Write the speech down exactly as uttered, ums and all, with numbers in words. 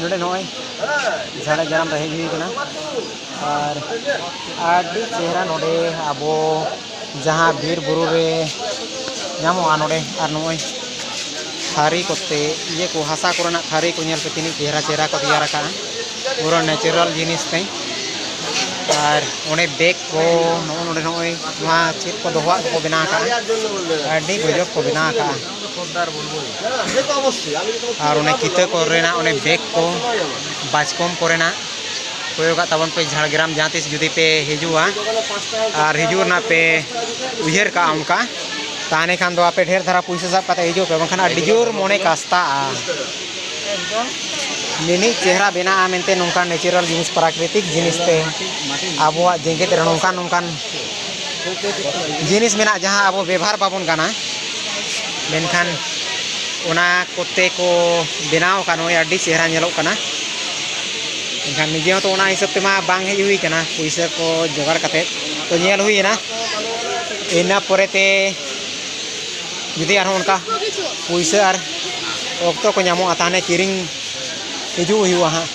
ᱱᱚᱰᱮ ᱱᱚᱜᱼᱚᱭ ᱡᱷᱟᱲᱜᱨᱟᱢ ᱨᱮ ᱦᱮᱡ ᱦᱩᱭ ᱠᱟᱱᱟ᱾ ᱟᱨ ᱟᱹᱰᱤ ᱪᱮᱦᱨᱟ ᱱᱚᱰᱮ ᱟᱵᱚ ᱡᱟᱦᱟᱸ ᱵᱤᱨ ᱵᱩᱨᱩ ᱨᱮ ᱧᱟᱢᱚᱜᱼᱟ ᱱᱚᱰᱮ᱾ ᱟᱨ ᱱᱚᱜᱼᱚᱭ ᱛᱷᱟᱹᱨᱤ ᱠᱚᱛᱮ, ᱤᱭᱟᱹ ᱠᱚ, ᱦᱟᱥᱟ ᱠᱚᱨᱮᱱᱟᱜ ᱛᱷᱟᱹᱨᱤ ᱠᱚ ᱧᱮᱞ ᱯᱮ, ᱛᱤᱱᱟᱹᱜ ᱪᱮᱦᱨᱟ ᱪᱮᱦᱨᱟ ᱠᱚ ᱛᱮᱭᱟᱨ ᱟᱠᱟᱫᱼᱟ, ᱯᱩᱨᱟᱹ natural ᱡᱤᱱᱤᱥ ᱛᱮ᱾ ᱟᱨ ᱚᱸᱰᱮ ᱵᱮᱜᱽ ᱠᱚ, ᱱᱚᱜᱼᱚ ᱱᱚᱰᱮ ᱱᱚᱜᱼᱚᱭ ᱱᱚᱣᱟ ᱪᱮᱫ ᱠᱚ ᱫᱚᱦᱚᱣᱟᱜ ᱠᱚᱠᱚ ᱵᱮᱱᱟᱣ ᱟᱠᱟᱫᱼᱟ, ᱟᱹᱰᱤ ᱜᱚᱡᱚᱵ ᱠᱚ ᱵᱮᱱᱟᱣ ᱟᱠᱟᱫᱼᱟ᱾ ᱟᱨ ᱚᱱᱮ ᱠᱤᱛᱟᱹ ᱠᱚᱨᱮᱱᱟᱜ ᱚᱱᱮ ᱵᱮᱜᱽ ᱠᱚ, ᱵᱟᱪᱠᱚᱢ ᱠᱚᱨᱮᱱᱟᱜ, ᱠᱚᱭᱚᱜᱟᱜ ᱛᱟᱵᱚᱱ ᱯᱮ ᱡᱷᱟᱲᱜᱨᱟᱢ ᱡᱟᱦᱟᱸ ᱛᱤᱥ ᱡᱩᱫᱤ ᱯᱮ ᱦᱤᱡᱩᱜᱼᱟ ᱟᱨ ᱦᱤᱡᱩᱜ ᱨᱮᱱᱟᱜ ᱯᱮ ᱩᱭᱦᱟᱹᱨ ᱠᱟᱜᱼᱟ ᱚᱱᱠᱟ, ᱛᱟᱦᱚᱞᱮ ᱠᱷᱟᱱ ᱫᱚ ᱟᱯᱮ ᱰᱷᱮᱨ ᱫᱷᱟᱨᱟ ᱯᱩᱭᱥᱟᱹ ᱥᱟᱵ ᱠᱟᱛᱮ ᱦᱤᱡᱩᱜ ᱯᱮ, ᱵᱟᱝᱠᱷᱟᱱ ᱟᱹᱰᱤ ᱡᱳᱨ ᱢᱚᱱᱮ ᱠᱟᱥᱛᱟᱜᱼᱟ᱾ ᱱᱤᱱᱟᱹᱜ ᱪᱮᱦᱨᱟ ᱵᱮᱱᱟᱜᱼᱟ ᱢᱮᱱᱛᱮ ᱱᱚᱝᱠᱟᱱ natural ᱡᱤᱱᱤᱥ, ᱯᱨᱟᱠᱨᱤᱛᱤᱠ ᱡᱤᱱᱤᱥ ᱛᱮ ᱟᱵᱚᱣᱟᱜ ᱡᱮᱜᱮᱛ ᱨᱮ ᱱᱚᱝᱠᱟᱱ ᱱᱚᱝᱠᱟᱱ ᱡᱤᱱᱤᱥ ᱢᱮᱱᱟᱜᱼᱟ ᱡᱟᱦᱟᱸ ᱟᱵᱚ ᱵᱮᱵᱷᱟᱨ ᱵᱟᱵᱚᱱ ᱜᱟᱱᱟ, ᱢᱮᱱᱠᱷᱟᱱ ᱚᱱᱟ ᱠᱚᱛᱮ ᱠᱚ ᱵᱮᱱᱟᱣ ᱟᱠᱟᱫ ᱱᱚᱜᱼᱚᱭ ᱟᱹᱰᱤ ᱪᱮᱦᱨᱟ ᱧᱮᱞᱚᱜ ᱠᱟᱱᱟ᱾ ᱮᱱᱠᱷᱟᱱ ᱱᱤᱡᱮ ᱦᱚᱸᱛᱚ ᱚᱱᱟ ᱦᱤᱥᱟᱹᱵ ᱛᱮᱢᱟ ᱵᱟᱝ ᱦᱮᱡ ᱦᱩᱭ ᱠᱟᱱᱟ, ᱯᱩᱭᱥᱟᱹ ᱠᱚ ᱡᱚᱜᱟᱲ ᱠᱟᱛᱮᱫ ᱛᱚ ᱧᱮᱞ ᱦᱩᱭᱮᱱᱟ᱾ ᱤᱱᱟᱹ ᱯᱚᱨᱮᱛᱮ ᱡᱩᱫᱤ ᱟᱨᱦᱚᱸ ᱚᱱᱠᱟ ᱯᱩᱭᱥᱟᱹ ᱟᱨ ᱚᱠᱛᱚ ᱠᱚ ᱧᱟᱢᱚᱜᱼᱟ, ᱛᱟᱦᱚᱞᱮ ᱠᱤᱨᱤᱧ ᱦᱤᱡᱩᱜ ᱦᱩᱭᱩᱜᱼᱟ ᱦᱟᱸᱜ᱾